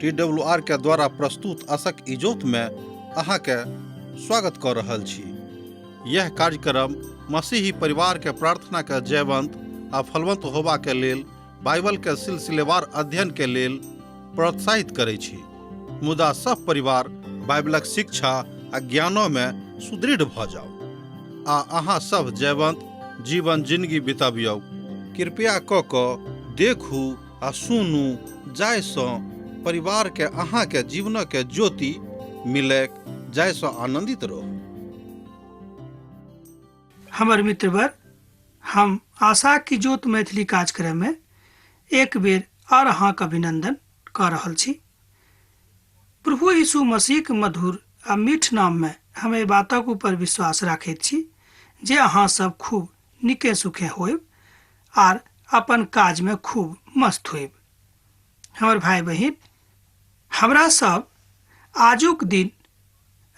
T W R के द्वारा प्रस्तुत असक इजोत में अहाँके स्वागत कऽ रहल छी। यह कार्यक्रम मसीही परिवार के प्रार्थना के जयवंत आ फलवंत होबा के लेल बाइबल के सिलसिलेवार अध्ययन के लेल प्रोत्साहित करै छी, मुदा सब परिवार बाइबलक शिक्षा आ ज्ञानो में सुदृढ़ भऽ जाउ आ अहाँ सब जयवंत जीवन जिंदगी बितबियौ। कृपया कऽ कऽ देखू आ सुनू जाहिसँ परिवारके अहाँके जीवनके ज्योति मिलैक, जाहिसँ आनन्दित रहू। हमर मित्रवर, हम आशा की ज्योत मैथिली कार्यक्रम में एक बेर और अहाँक अभिनंदन कऽ रहल छी। प्रभु यीशु मसीहक मधुर आ मीठ नाम में हम एहि बातक ऊपर विश्वास राखैत छी जे अहाँ सब खूब नीके सुखे होयब आर अपन काज में खूब मस्त होयब। हमर भाई बहिन, हमरा सब आजुक दिन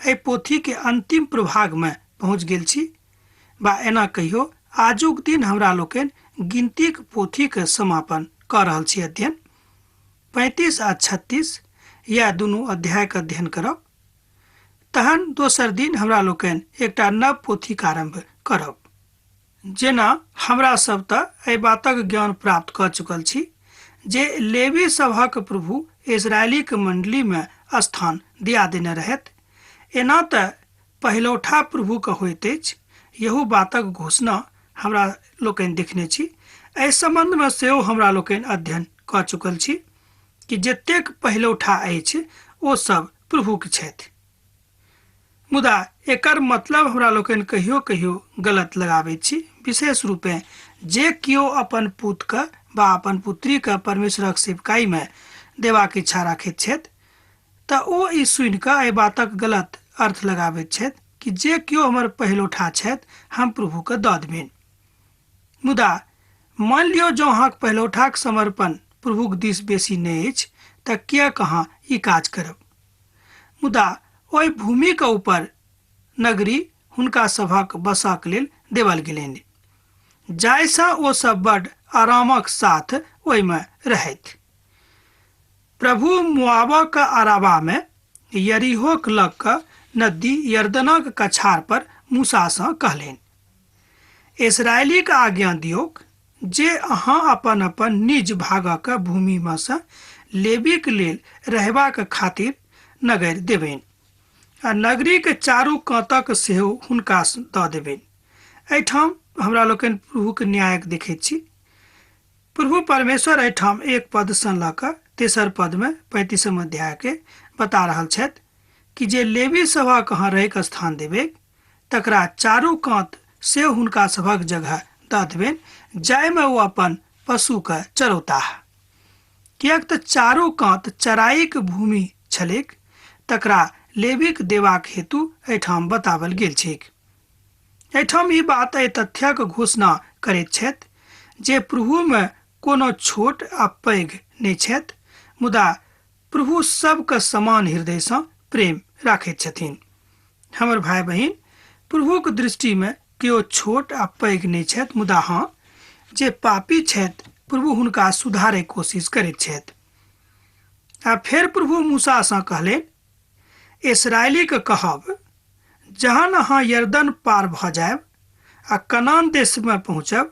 एहि पोथी के अंतिम प्रभाग में पहुँच गेल छी, बा एना कहियो आजुक दिन हमरा लोकनि गिनतीक पोथी के समापन कऽ रहल छी। अध्ययन 35 आ 36 यह दुनू अध्याय के अध्ययन करब, तहन दोसर दिन हमरा लोकनि एकटा नव पोथीक आरम्भ करब। जेना हमरा सब तऽ एहि बातक ज्ञान प्राप्त कऽ चुकल छी जे लेवी सभक प्रभु इस्राएलीक मंडली में स्थान दिया देने रहथि। एना तऽ पहिलौठा प्रभुक होइत अछि, यहू बातक घोषणा हमरा लोकनि देखने छी। एहि सम्बन्ध में सेहो हमरा लोकनि अध्ययन कऽ चुकल छी कि जतेक पहिलौठा अछि ओ सब प्रभुक छथि। मुदा एकर मतलब हमरा लोकनि कहियो कहियो गलत लगाबैत छी। विशेष रूपेँ जे केओ अपन पुतके वा अपन पुत्रीके परमेश्वरक सेवकाईमे देबाक इच्छा राखैत छथि तऽ ओ ई सुनि कऽ एहि बातक गलत अर्थ लगाबैत छथि कि जे केओ हमर पहिलौठा छथि हम प्रभुके दऽ देबनि। मुदा मानि लियौ जँ अहाँक पहिलौठाक समर्पण प्रभुक दिस बेसी नहि अछि तऽ किएक अहाँ ई काज करब? मुदा ओहि भूमिक ऊपर नगरी हुनका सभक बसक लेल देवल गेलनि, जाहिसँ ओ सब बड आरामक साथ ओहिमे रहथि। प्रभु मोआबक अराबामे यरीहोक लग क नदी यरदनक कछार पर मूसासँ कहलनि, इस्राएलीक आज्ञा दियौक जे अहाँ अपन अपन निज भागक भूमिमे सँ लेवीक लेल रहबाक खातिर नगर देबनि आ नगरीक चारू कातक सेहो हुनका दऽ देबनि। एहिठाम हमरा लोकनि प्रभुक न्यायक देखैत छी। प्रभु परमेश्वर एहिठाम एक पदसँ लऽ कऽ तेसर पदमे 35 अध्यायके बता रहल छथि कि जे लेवी सभक अहाँ रहैक स्थान देबै तकरा चारू कात से हुनका सभक जगह दऽ देबनि जाहिमे ओ अपन पशुके चरौताह। किएक तऽ चारू कात चराइक भूमि छलैक तकरा लेवीक देबाक हेतु एहिठाम बताओल गेल छैक। एहिठाम ई बात एहि तथ्यक घोषणा करैत छथि जे प्रभुमे कोनो छोट आ पैघ नहि छथि, मुदा प्रभु सबके समान हृदयसँ प्रेम राखैत छथिन। हमर भाय बहिन, प्रभुक दृष्टिमे केओ छोट आ पैघ नहि छथि, मुदा हँ, जे पापी छथि प्रभु हुनका सुधारैक कोशिश करैत छथि। आ फेर प्रभु मूसासँ कहलनि, इस्राएलीके कहब, जहन अहाँ यरदन पार भऽ जायब आ कनान देशमे पहुँचब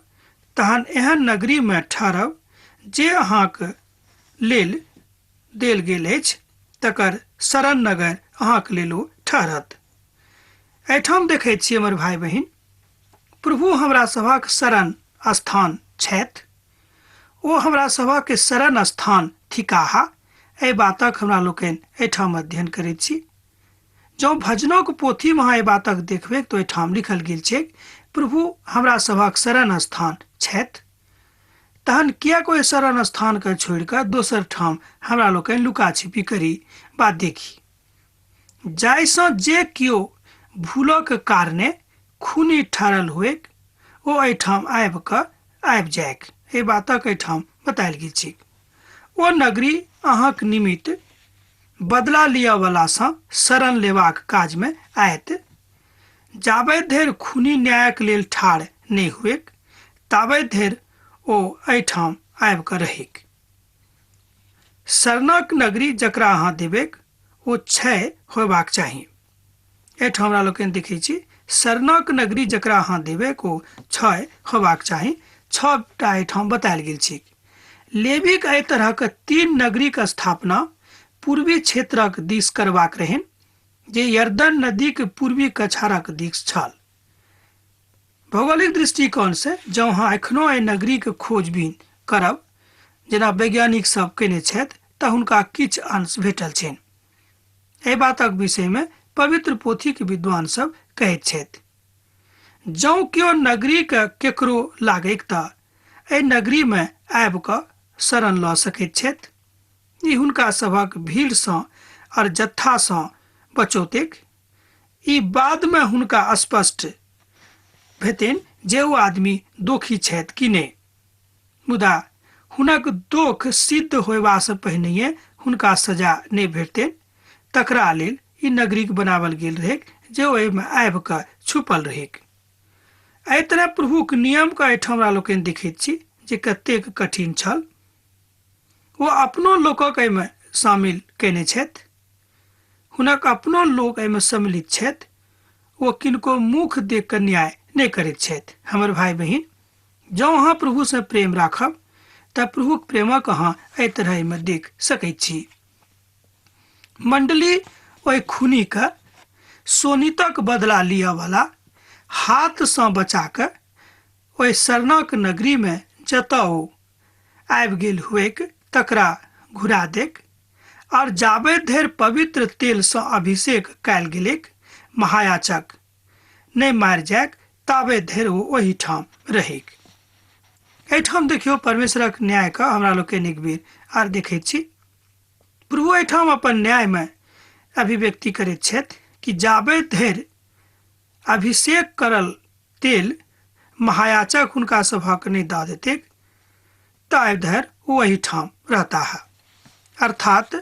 तहन एहन नगरीमे ठहरब जे अहाँक लेल देल गेल अछि, तकर शरण नगर अहाँक लेल ओ ठहरत। एहिठाम देखैत छी हमर भाय बहिन, प्रभु हमरा सभक शरण स्थान छथि। ओ हमरा सभक शरण स्थान थिकाह। एहि बातक हमरा लोकनि एहिठाम अध्ययन करैत छी। जँ भजनोक पोथीमे अहाँ एहि बातक देखबै तऽ ओहिठाम लिखल गेल छैक, प्रभु हमरा सभक शरण स्थान छथि। तहन किएक ओहि शरण स्थानके छोड़ि कऽ दोसर ठाम हमरा लोकनि लुका छिपी करी बा देखी, जाहिसँ जे केओ भूलक कारणे खूनी ठहरल होइक ओ एहिठाम आबि कऽ आबि जाइक। एहि बातक एहिठाम बतायल गेल छैक। ओ नगरी अहाँक निमित्त बदला लिअवलासँ शरण लेबाक काजमे आयत। जाबे धरि खूनी न्यायक लेल ठाढ़ नहि हुएक ताबे धरि ओ एहिठाम आबि कऽ रहैक। शरणक नगरी जकरा अहाँ देबेक ओ 6 होयबाक चाही। एहिठाम हमरा लोकनि देखै छी शरणक नगरी जकरा अहाँ देबेक ओ 6 होयबाक चाही। 6टा एहिठाम बतायल गेल छै। लेवीक एहि तरहक 3 नगरीक स्थापना पूर्वी क्षेत्रक दिस करबाक रहनि, जे यर्दन नदीक पूर्वी कछारक दिस छल। भौगोलिक दृष्टिकोण से जँ अहाँ एखनो एहि नगरीक खोजबीन करब, जेना वैज्ञानिक सब कयने छथि, तऽ हुनका किछु अंश भेटल छनि। एहि बातक विषयमे पवित्र पोथीक विद्वान सब कहैत छथि। जँ केओ नगरीके केकरो लागैक तऽ एहि नगरीमे आबि कऽ शरण लऽ सकैत छथि। ई हुनका सभक भीड़सँ आओर जत्थासँ बचौतैक। ई बादमे हुनका स्पष्ट भेतनि जे ओ आदमी दोखी छथि कि नहि। मुदा हुनक दोख सिद्ध होयबासँ पहिनहिए हुनका सजा नहि भेटतनि, तकरा लेल ई नगरीक बनावल गेल रहैक जे ओहिमे आबि कऽ छुपल रहैक। एहि तरह प्रभुक नियमके एहिठाम हमरा लोकनि देखैत छी जे कतेक कठिन छल। ओ अपनो लोकक एहिमे शामिल कयने छथि, हुनक अपनो लोक एहिमे सम्मिलित छथि। ओ किनको मुख देख कऽ न्याय नहि करैत छथि। हमर भाय बहिन, जँ अहाँ प्रभुसँ प्रेम राखब तऽ प्रभुक प्रेमक अहाँ एहि तरह एहिमे देख सकैत छी। मंडली ओहि खूनीके शोणितक बदला लिअवला हाथसँ बचा कऽ ओहि शरणक नगरीमे जतऽ ओ आबि गेल हुएक तकरा घुरा देक, और जाबे धरि पवित्र तेलसँ अभिषेक कयल गेलैक महायाचक नहि मारि जायक ताबे धरि ओ ओहिठाम रहैक। एहिठाम देखियौ परमेश्वरक न्यायके हमरा लोकनि एक बेर आर देखैत छी। प्रभु एहिठाम अपन न्यायमे अभिव्यक्ति करैत छथि कि जाबे धरि अभिषेक करल तेल महायाचक हुनका सभक नहि दऽ देतैक ताबे धरि ओ एहिठाम रहता है। अर्थात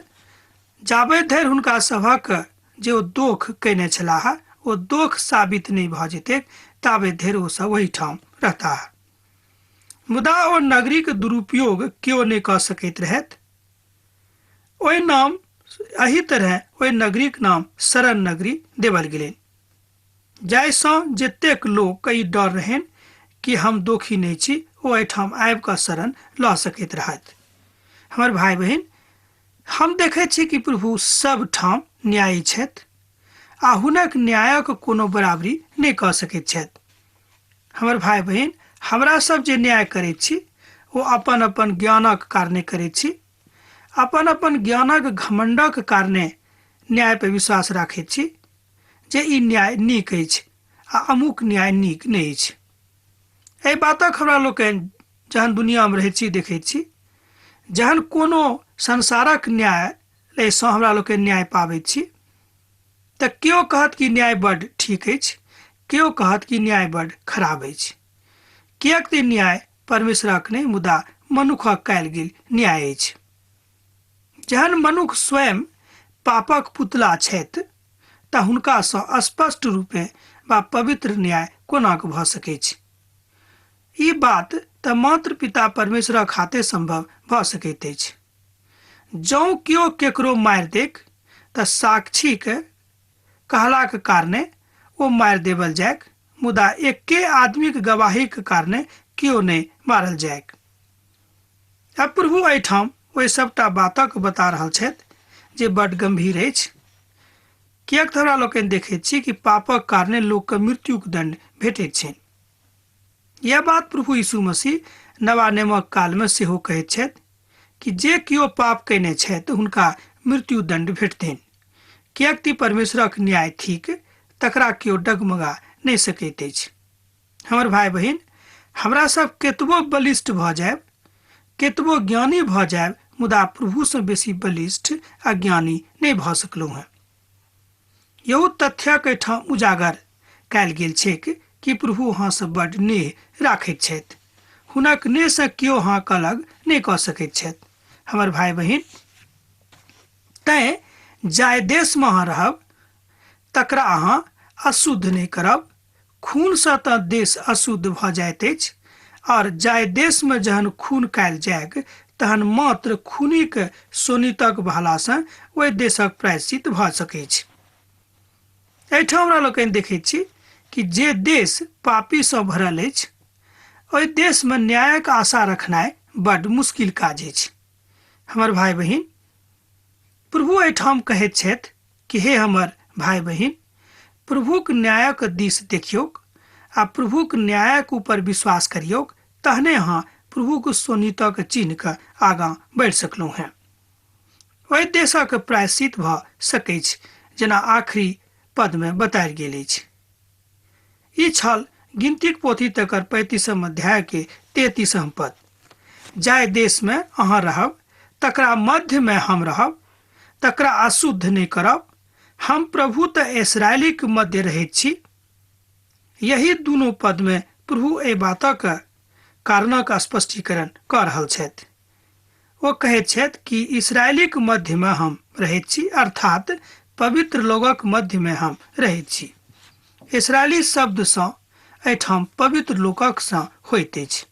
जाबे धरि हुनका सभक जे ओ दोख कयने छलाह ओ दोख साबित नहि भऽ जेतैक ताबे धरि ओ सब ओहिठाम रहता है। मुदा ओ नगरीक दुरुपयोग केओ नहि कऽ सकैत रहथि। ओहि नाम एहि तरह ओहि नगरीक नाम शरण नगरी देवल गेलनि, जाहिसँ जतेक लोकके ई डर रहनि कि हम दोखी नहि छी, ओ एहिठाम आबि कऽ शरण लऽ सकैत रहथि। हमर भाय बहिन, हम देखै छी कि प्रभु सब ठाम न्यायी छथि आ हुनक न्यायक कोनो बराबरी नहि कऽ सकैत छथि। हमर भाय बहिन, हमरा सब जे न्याय करैत छी ओ अपन अपन ज्ञानक कारणे करैत छी, अपन अपन ज्ञानक घमंडक कारणे न्याय पर विश्वास राखैत छी जे ई न्याय नीक अछि आ अमुक न्याय नीक नहि अछि। एहि बातक हमरा लोकनि जहन दुनियामे रहैत छी देखैत छी, जहन कोनो संसारक न्यायालयसँ हमरा लोकनि न्याय पाबैत छी तऽ केओ कहत कि न्याय बड्ड ठीक अछि, केओ कहत कि न्याय बड्ड खराब अछि। किएक तऽ न्याय परमेश्वरक नहि मुदा मनुखक कयल गेल न्याय अछि। जहन मनुख स्वयं पापक पुतला छथि तऽ हुनकासँ स्पष्ट रूपे वा पवित्र न्याय कोना कऽ भऽ सकैछ? ई बात तऽ मात्र पिता परमेश्वरक हाथे संभव भऽ सकैत अछि। जँ केओ केकरो मारि देक तऽ साक्षीके कहलाक कारणे ओ मारि देवल जायक, मुदा एके आदमीक गवाहीक कारणे केओ नहि मारल जायक। अब प्रभु एहिठाम ओहि सबटा बातक बता रहल छथि जे बड गंभीर अछि। किएक तऽ हमरा लोकनि देखैत छी कि पापक कारणे लोकके मृत्युक दंड भेटैत छनि। यह बात प्रभु यीशु मसीह नवा नियमक कालमे सेहो कहैत छथि कि जे केओ पाप कयने छथि हुनका मृत्यु दंड भेटतनि। किएक तऽ परमेश्वरक न्याय थिक, तकरा केओ डगमगा नहि सकैत अछि। हमर भाय बहिन, हमरा सब केतबो बलिष्ठ भऽ जायब, केतबो ज्ञानी भऽ जायब, मुदा प्रभुसँ बेसी बलिष्ठ आ ज्ञानी नहि भऽ सकलहुँ हेँ। यहू तथ्यक एहिठाम उजागर कयल गेल छैक कि प्रभु अहाँसँ बड्ड नेह राखैत छथि। हुनक नेहसँ केओ अहाँके अलग नहि कऽ सकैत छथि। हमर भाय बहिन, तैँ जाहि देशमे अहाँ रहब तकरा अहाँ अशुद्ध नहि करब। खूनसँ तऽ देश अशुद्ध भऽ जाइत अछि, और जाहि देशमे जहन खून कयल जायक तहन मात्र खूनीक शोणितक बहलासँ ओहि देशक प्रायश्चित भऽ सकैछ। एहिठाम हमरा लोकनि देखैत छी कि जे देश पापीसँ भरल अछि ओहि देशमे न्यायक आशा रखनाइ बड्ड मुश्किल काज अछि। हमर भाय बहिन, प्रभु एहिठाम कहैत छथि कि हे हमर भाय बहिन, प्रभुक न्यायक दिस देखियौक आ प्रभुक न्यायक ऊपर विश्वास करियौक, तहने अहाँ प्रभुक शोणितक चिन्ह कऽ आगाँ बढ़ि सकलहुँ हेँ। ओहि देशक प्रायश्चित भऽ सकैछ जेना आखिरी पदमे बतायल गेल अछि। ई छल गिनतीक पोथी तकर 35 अध्याय के 33 पद। जाहि देशमे अहाँ रहब तकरा मध्यमे हम रहब, तकरा अशुद्ध नहि करब। हम प्रभु तऽ इसराइलीक मध्य रहैत छी। यही दुनू पदमे प्रभु एहि बातक कारणक स्पष्टीकरण कऽ रहल छथि। ओ कहैत छथि कि इसराइलीक मध्यमे हम रहैत छी, अर्थात पवित्र लोगक मध्यमे हम रहैत छी। इसराइली शब्दसँ एहिठाम पवित्र लोकक सँ होइत अछि।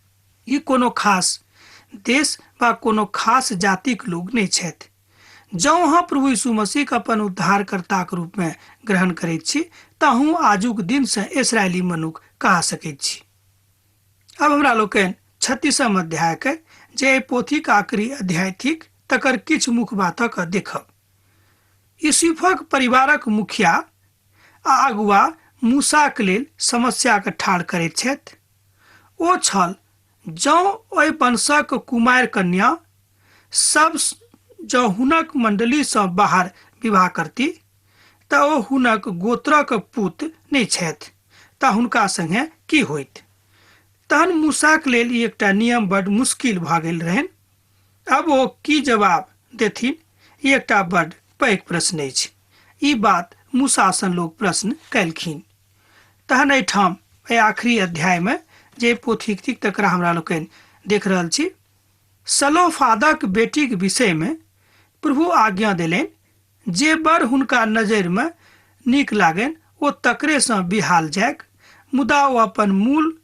ई कोनो खास देश वा कोनो खास जातिक लोक नहि छथि। जँ अहाँ प्रभु यीशु मसीहके अपन उद्धारकर्ताक रूपमे ग्रहण करैत छी तऽ अहूँ आजुक दिनसँ इसराइली मनुख कहा सकैत छी। आब हमरा लोकनि 36 अध्यायके जे एहि पोथीक आखिरी अध्याय थिक तकर किछु मुख्य बातक देखब। यूसुफक परिवारक मुखिया आ अगुआ मूसाक लेल समस्याके ठाढ़ करैत छथि। ओ छल जँ ओहि वंशक कुमारि कन्या सब जँ हुनक मंडलीसँ बाहर विवाह करती तऽ ओ हुनक गोत्रक पुत नहि छथि तऽ हुनका संगे की होइत। तहन मूसाक लेल ई एकटा नियम बड्ड मुश्किल भऽ गेल रहनि। आब ओ की जवाब देथिन, ई एकटा बड्ड पैघ प्रश्न अछि। ई बात मूसासँ लोक प्रश्न कयलखिन। तहन एहिठाम एहि आखिरी अध्यायमे जे पोथीक थिक तकरा हमरा लोकनि देख रहल छी। सलोफादक बेटीक विषयमे प्रभु आज्ञा देलनि, जे बर हुनका नजरिमे नीक लागनि ओ तकरेसँ बिहाल जाइक, मुदा ओ अपन मूल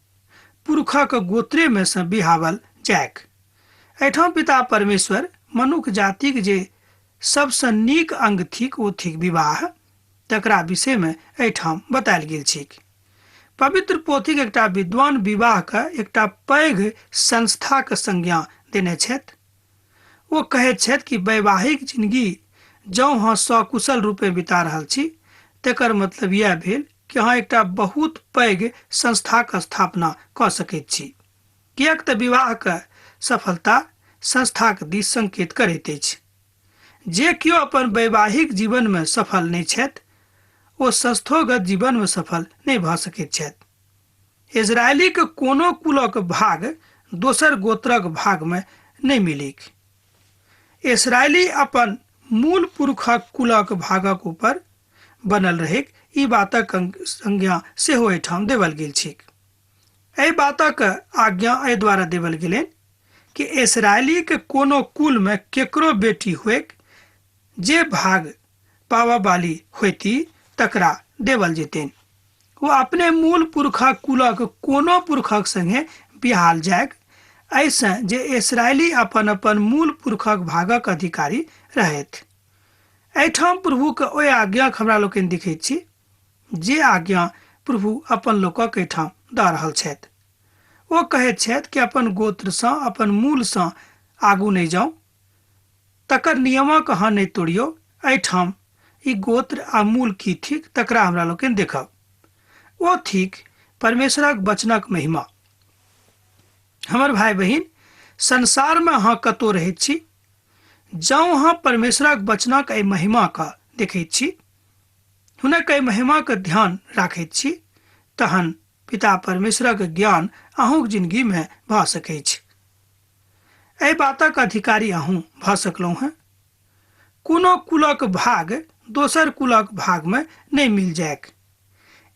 पुरखक गोत्रेमे सँ बिहावल जाइक। एहिठाम पिता परमेश्वर मनुख जातिक जे सबसँ नीक अंग थिक ओ थिक विवाह, तकरा विषयमे एहिठाम बतायल गेल छैक। पवित्र पोथीक एकटा विद्वान विवाहके एकटा पैघ संस्थाक संज्ञा देने छथि। ओ कहैत छथि कि वैवाहिक जिंदगी जँ अहाँ सकुशल रूपे बिता रहल छी तकर मतलब इएह भेल कि अहाँ एकटा बहुत पैघ संस्थाक स्थापना कऽ सकैत छी, किएक तऽ विवाहके सफलता संस्थाक दिस संकेत करैत अछि। जे केओ अपन वैवाहिक जीवनमे सफल नहि छथि ओ संस्थोगत जीवनमे सफल नहि भऽ सकैत छथि। इजरायलीक कोनो कुलक भाग दोसर गोत्रक भागमे नहि मिलिक। इसराइली अपन मूल पुरखक कुलक भागक ऊपर बनल रहैक, ई बातक संज्ञा सेहो एहिठाम देवल गेल छैक। एहि बातक आज्ञा एहि द्वारा देवल गेलनि कि इसराइलीके कोनो कुलमे केकरो बेटी होइक जे भाग पाबऽ वाली होइती तकरा देवल जेतनि। ओ अपने मूल पुरखक कुलक कोनो पुरखक संगे बिहाल जाइक, एहिसँ जे इसराइली अपन अपन मूल पुरखक भागक अधिकारी रहथि। एहिठाम प्रभुके ओहि आज्ञाक हमरा लोकनि देखैत छी जे आज्ञा प्रभु अपन लोकक एहिठाम दऽ रहल छथि। ओ कहैत छथि कि अपन गोत्रसँ अपन मूलसँ आगू नहि जाउ, तकर नियमक अहाँ नहि तोड़ियौ। एहिठाम ई गोत्र आ मूल की थिक तकरा हमरा लोकनि देखब। ओ थिक परमेश्वरक वचनक महिमा। हमर भाय बहिन, संसारमे अहाँ कतौ रहैत छी, जँ अहाँ परमेश्वरक वचनक एहि महिमाके देखैत छी, हुनक एहि महिमाके ध्यान राखैत छी, तहन पिता परमेश्वरक ज्ञान अहूँक जिंदगीमे भऽ सकैछ। एहि बातक अधिकारी अहूँ भऽ सकलहुँ हेँ। कोनो कुलक भाग दोसर कुलक भागमे नहि मिल जायक।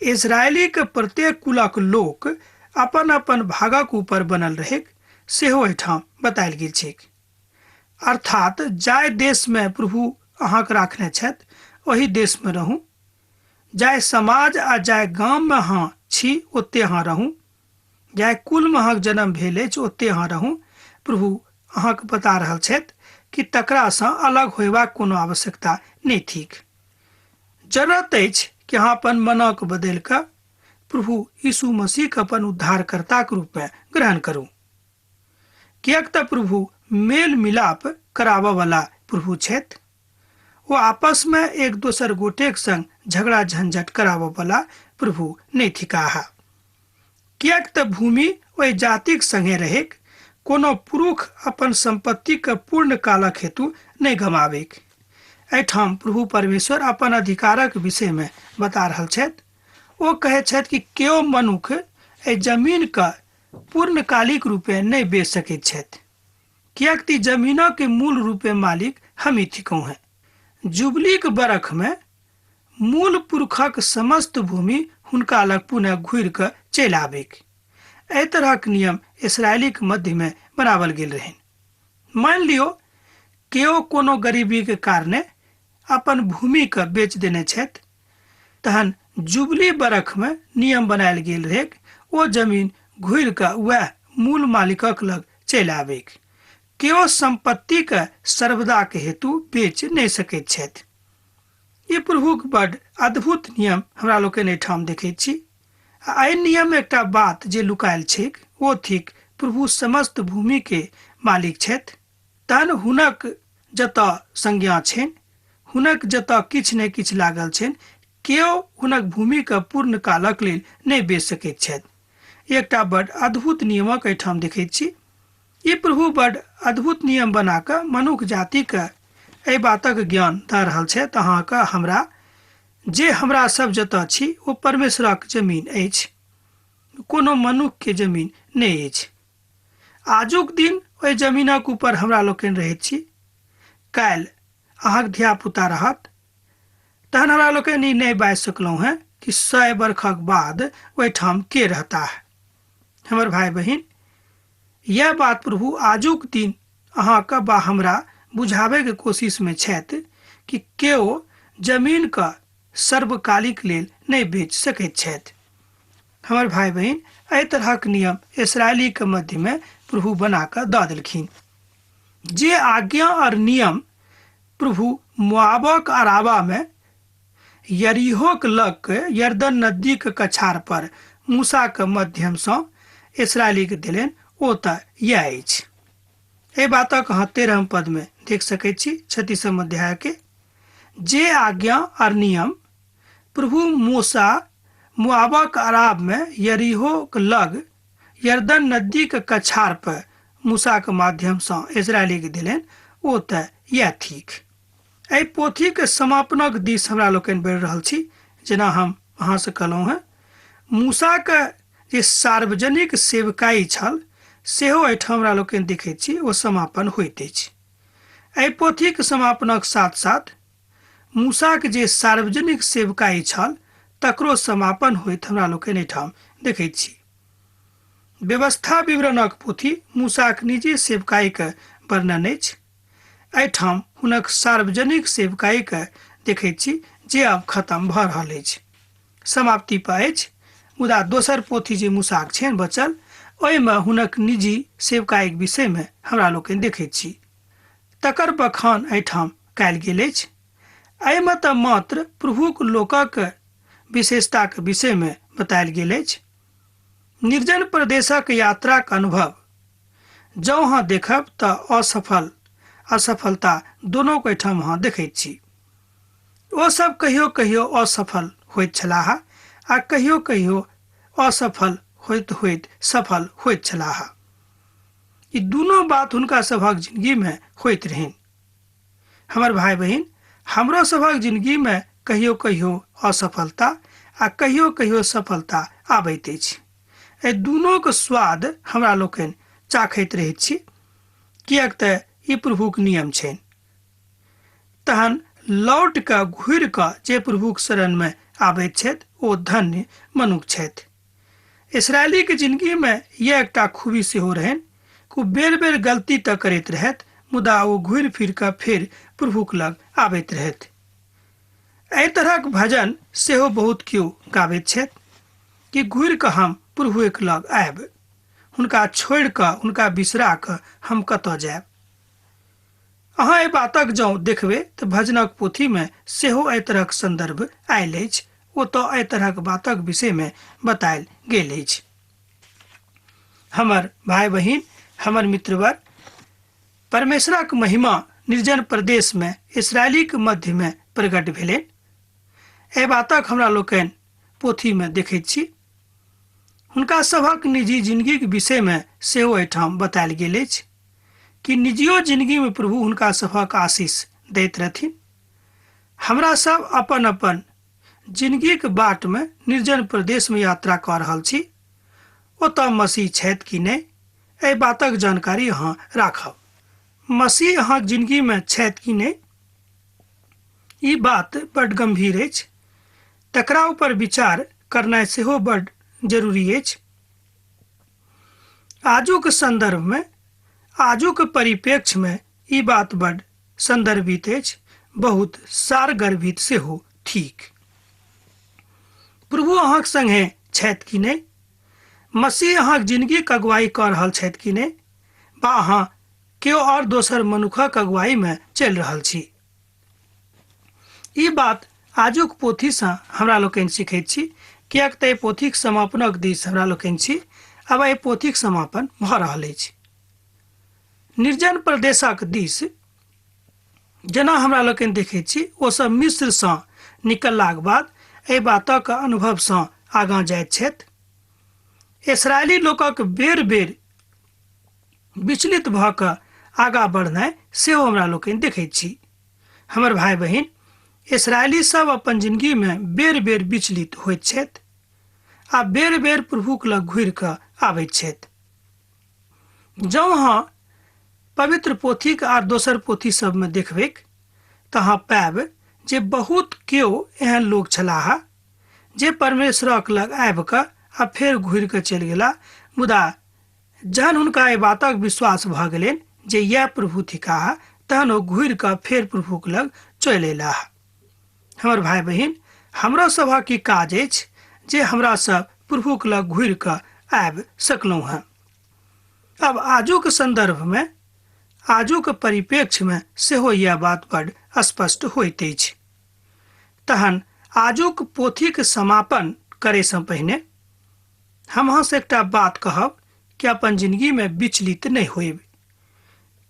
इजरायलीक प्रत्येक कुलक लोक अपन अपन भागक ऊपर बनल रहैक सेहो एहिठाम बतायल गेल छैक। अर्थात जाहि देशमे प्रभु अहाँके राखने छथि ओहि देशमे रहू, जाहि समाज आ जाहि गाममे अहाँ छी ओते अहाँ रहू, जाहि कुलमे अहाँके जन्म भेल अछि ओते अहाँ रहू, प्रभु अहाँके बता रहल छथि कि तकरासँ अलग होयबाक कोनो आवश्यकता नहि थिक। जरूरत अछि कि अहाँ अपन मनक बदलि कऽ प्रभु यीशु मसीहके अपन उद्धारकर्ताके रूपमे ग्रहण करू, किएक तऽ प्रभु मेल मिलाप कराबऽ वाला प्रभु छथि। ओ आपसमे एक दोसर गोटेक संग झगड़ा झंझट कराबऽ वाला प्रभु नहि थिकाह। किएक तऽ भूमि ओहि जातिक संगे रहैक, कोनो पुरुष अपन सम्पत्तिके पूर्ण कालक हेतु नहि गमाबैक। एहिठाम प्रभु परमेश्वर अपन अधिकारक विषयमे बता रहल छथि। ओ कहै छथि कि केओ मनुख एहि जमीनके पूर्णकालिक रूपे नहि बेच सकैत छथि, किएक तऽ जमीनक मूल रूपे मालिक हमही थिकहुँ हेँ। जुबलीक बरखमे मूल पुरखक समस्त भूमि हुनका लग पुनः घुरि कऽ चलि आबैक। एहि तरहक नियम इसराइलीक मध्यमे बनाओल गेल रहनि। मानि लियौ केओ कोनो गरीबीके कारणे अपन भूमिके बेच देने छथि, तहन जुबली बरखमे नियम बनायल गेल रहैक ओ जमीन घुरि कऽ वएह मूल मालिकक लग चलि आबैक। केओ सम्पत्तिके सर्वदाके हेतु बेच नहि सकैत छथि। ई प्रभुक बड अद्भुत नियम हमरा लोकनि एहिठाम देखैत छी। आ एहि नियम एकटा बात जे लुकायल छैक ओ थिक प्रभु समस्त भूमिके मालिक छथि, तहन हुनक जतऽ संज्ञा छनि, हुनक जतऽ किछु ने किछु लागल छनि, केओ हुनक भूमिके पूर्ण कालक लेल नहि बेच सकैत छथि। एकटा बड अद्भुत नियमक एहिठाम देखैत छी। ई प्रभु बड अद्भुत नियम बना कऽ मनुख जातिके एहि बातक ज्ञान दऽ रहल छथि अहाँके हमरा, जे हमरा सब जतऽ छी ओ परमेश्वरक जमीन अछि, कोनो मनुखके जमीन नहि अछि। आजुक दिन ओहि जमीनक ऊपर हमरा लोकनि रहैत छी, काल्हि अहाँक धियापुता रहत, तहन हमरा लोकनि ई नहि बाजि सकलहुँ हेँ कि 100 बरखक बाद ओहिठाम के रहताह। हमर भाय बहिन, यह बात प्रभु आजुक दिन अहाँके बा हमरा बुझाबैके कोशिशमे छथि कि केओ जमीनके सर्वकालिक लेल नहि बेच सकैत छथि। हमर भाय बहिन, एहि तरहक नियम इसराइलीके मध्यमे प्रभु बना कऽ दऽ देलखिन। जे आज्ञा और नियम प्रभु मोआबक अराबामे यरीहोक लग यरदन नदीक कछार पर मूसाक माध्यमसँ इसराइलीके देलनि ओ तऽ इएह अछि। एहि बातक अहाँ 13 पदमे देख सकैत छी, 36 अध्यायके। जे आज्ञा और नियम प्रभु मूसा मोआबक अराबमे यरीहोक लग यरदन नदीक कछार पर मूसाक माध्यमसँ इसराइलीके देलनि ओ तऽ इएह थिक। एहि पोथीके समापनक दिस हमरा लोकनि बढ़ि रहल छी। जेना हम अहाँसँ कहलहुँ हेँ, मूसाके जे सार्वजनिक सेवकाई छल सेहो एहिठाम हमरा लोकनि देखैत छी ओ समापन होइत अछि। एहि पोथीके समापनक साथ साथ मूसाक जे सार्वजनिक सेवकाई छल तकरो समापन होइत हमरा लोकनि एहिठाम देखैत छी। व्यवस्था विवरणक पोथी मूसाक निजी सेवकाईके वर्णन अछि। एहिठाम हुनक सार्वजनिक सेवकाईके देखैत छी जे आब खत्म भऽ रहल अछि, समाप्ति पर अछि। मुदा दोसर पोथी जे मूसाक छनि बचल, ओहिमे हुनक निजी सेवकाईक विषयमे हमरा लोकनि देखैत छी, तकर बखान एहिठाम कयल गेल अछि। एहिमे तऽ मात्र प्रभुक लोकक विशेषताक विषयमे बतायल गेल अछि। निर्जन प्रदेशक यात्राक अनुभव जँ अहाँ देखब तऽ असफल असफलता दोनोके एहिठाम अहाँ देखैत छी। ओ सब कहियो कहियो असफल होइत छलाह आ कहियो कहियो असफल होइत होइत सफल होइत छलाह। ई दुनू बात हुनका सभक जिंदगीमे होइत रहनि। हमर भाय बहिन, हमरो सभक जिंदगीमे कहियो कहियो असफलता आ कहियो कहियो सफलता आबैत अछि। एहि दुनूक स्वाद हमरा लोकनि चाखैत रहैत छी, किएक तऽ ई प्रभुक नियम छनि। तहन लौट कऽ घुरि कऽ जे प्रभुक शरणमे आबैत छथि ओ धन्य मनुख छथि। इसराइलीके जिंदगीमे यह एकटा खूबी सेहो रहनि कि ओ बेर बेर गलती तऽ करैत रहथि, मुदा ओ घुरि फिर कऽ फेर प्रभुक लग आबैत रहथि। एहि तरहक भजन सेहो बहुत केओ गाबैत छथि कि घुरि कऽ हम प्रभुएक लग आयब, हुनका छोड़ि कऽ हुनका बिसरा कऽ हम कतऽ जायब। अहाँ एहि बातक जँ देखबै तऽ भजनक पोथीमे सेहो एहि तरहक सन्दर्भ आयल अछि। ओतऽ एहि तरहक बातक विषयमे बतायल गेल अछि। हमर भाय बहिन, हमर मित्रवर, परमेश्वरक महिमा निर्जन प्रदेशमे इसराइलीक मध्यमे प्रकट भेलनि। एहि बातक हमरा लोकनि पोथीमे देखैत छी। हुनका सभक निजी जिनगीक विषयमे सेहो एहिठाम बतायल गेल अछि कि निजियो जिनगीमे प्रभु हुनका सभक आशीष दैत रहथिन। हमरा सब अपन अपन जिनगीक बाटमे निर्जन प्रदेशमे यात्रा कऽ रहल छी। ओतऽ मसीह छथि कि नहि, एहि बातक जानकारी अहाँ राखब। मसीह अहाँक जिनगीमे छथि कि नहि, ई बात बड्ड गम्भीर अछि। तकरा ऊपर विचार करनाइ सेहो बड्ड जरूरी अछि। आजुक सन्दर्भमे, आजुक परिप्रेक्ष्यमे ई बात बड्ड सन्दर्भित अछि, बहुत सारगर्भित सेहो ठीक। प्रभु अहाँक संगे छथि कि नहि? मसीह अहाँक जिनगीक अगुवाई कऽ रहल छथि कि नहि? बा अहाँ केओ आओर दोसर मनुखक अगुवाईमे चलि रहल छी? ई बात आजुक पोथीसँ हमरा लोकनि सिखैत छी, किएक तऽ एहि पोथीक समापनक दिस हमरा लोकनि छी। आब एहि पोथीक समापन भऽ रहल अछि। निर्जन प्रदेशक दिस जेना हमरा लोकनि देखैत छी, ओ सब मिस्रसँ निकललाक बाद एहि बातक अनुभवसँ आगाँ जाइत छथि। इसराइली लोकक बेर-बेर विचलित भऽ कऽ आगाँ बढ़नाइ सेहो हमरा लोकनि देखैत छी। हमर भाय बहिन, इसराइली सब अपन जिनगीमे बेर-बेर विचलित होइत छथि आ बेर-बेर प्रभुक लग घुरि कऽ आबैत छथि। जँ अहाँ पवित्र पोथीक आर दोसर पोथी सबमे देखबैक तऽ अहाँ पायब जे बहुत केओ एहन लोक छलाह जे परमेश्वरक लग आबि कऽ आ फेर घुरि कऽ चलि गेला, मुदा जहन हुनका एहि बातक विश्वास भऽ गेलनि जे इएह प्रभु थिकाह, तहन ओ घुरि कऽ फेर प्रभुक लग चलि अयलाह। हमर भाय बहिन, हमरो सभक ई काज अछि जे हमरा सब प्रभुक लग घुरि कऽ आबि सकलहुँ हँ। अब आजुक सन्दर्भमे, आजुक परिप्रेक्ष्यमे सेहो इएह बात बड स्पष्ट होइत अछि। तहन आजुक पोथीक समापन करैसँ पहिने हम अहाँसँ एकटा बात कहब कि अपन जिनगीमे विचलित नहि होइब,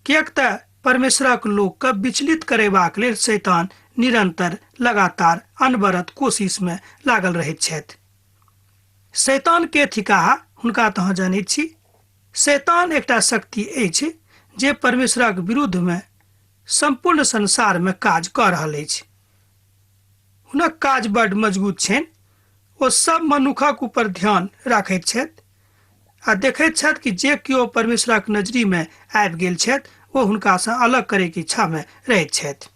किएक तऽ परमेश्वरक लोकके विचलित करेबाक लेल शैतान निरंतर लगातार अनवरत कोशिशमे लागल रहैत छथि। शैतान के थिकाह हुनका तऽ अहाँ जानैत छी। शैतान एकटा शक्ति अछि जे परमेश्वरक विरुद्धमे सम्पूर्ण संसारमे काज कऽ रहल अछि। हुनक काज बड्ड मजबूत छनि। ओ सब मनुखक ऊपर ध्यान राखैत छथि आ देखैत छथि कि जे केओ परमेश्वरक नजरीमे आबि गेल छथि ओ हुनकासँ अलग करैके इच्छामे रहैत छथि।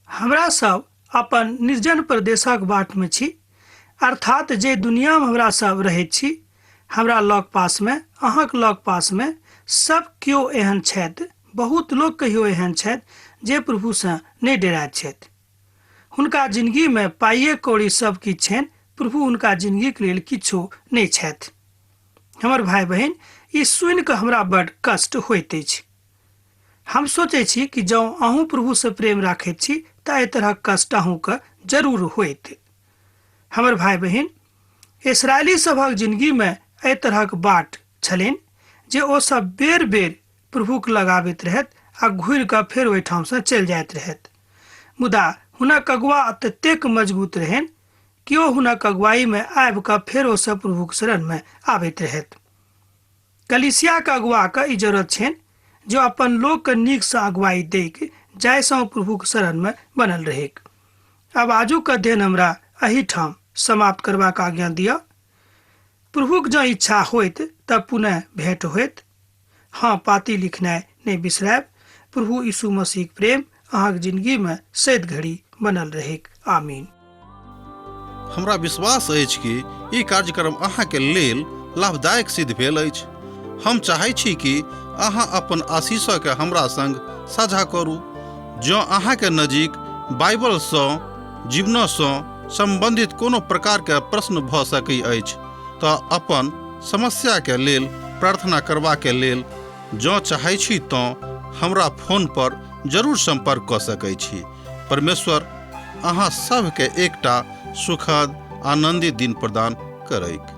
हमरा सब अपन निर्जन प्रदेशक बाटमे छी, अर्थात जे दुनियामे हमरा सब रहैत छी, हमरा लग पासमे, अहाँक लग पासमे सब केओ एहन छथि, बहुत लोक कहियो एहन छथि जे प्रभुसँ नहि डेराइत छथि। हुनका जिनगीमे पाइए कौड़ी सब किछु छनि, प्रभु हुनका जिनगीक लेल किछो नहि छथि। हमर भाय बहिन, ई सुनि कऽ हमरा बड्ड कष्ट होइत अछि। हम सोचै छी कि जँ अहूँ प्रभुसँ प्रेम राखैत छी तऽ एहि तरहक कष्ट अहूँके जरूर होइत। हमर भाय बहिन, इसराइली सभक जिनगीमे एहि तरहक बाट छलनि जे ओ सब बेर बेर प्रभुक लग आबैत रहथि आ घुरि कऽ फेर ओहिठामसँ चलि जाइत रहथि। मुदा हुनक अगुआ ततेक मजबूत रहनि कि ओ हुनक अगुवाईमे आबि कऽ फेर ओ सब प्रभुक शरणमे आबैत रहथि। कलीसियाक अगुआके ई जरूरत छनि जे अपन लोकके नीकसँ अगुवाई दैक, जाहिसँ ओ प्रभुक शरणमे बनल रहैक। आब आजुक अध्ययन हमरा एहिठाम समाप्त करबाक आज्ञा दिअ। प्रभुक जँ इच्छा होइत तऽ पुनः भेंट होइत। हाँ, पाती लिखनाइ नहि बिसरायब। प्रभु यीशु मसीहक प्रेम अहाँक जिंदगी में सैद घड़ी बनल रहेक। आमीन। हमरा विश्वास अछि कि ई कार्यक्रम अहाँके लेल लाभदायक सिद्ध भेल अछि। हम चाहै छी कि अहाँ अपन आशीषके हमरा संग साझा करू। जँ अहाँके नजीक बाइबलसँ जीवनसँ सम्बन्धित कोनो प्रकारके प्रश्न भऽ सकै अछि तऽ अपन समस्याके लेल प्रार्थना करबाके लेल जँ चाहै छी तँ हमरा फोन पर जरूर सम्पर्क कऽ सकै छी। परमेश्वर अहाँ सभके एकटा सुखद आनन्दित दिन प्रदान करैक।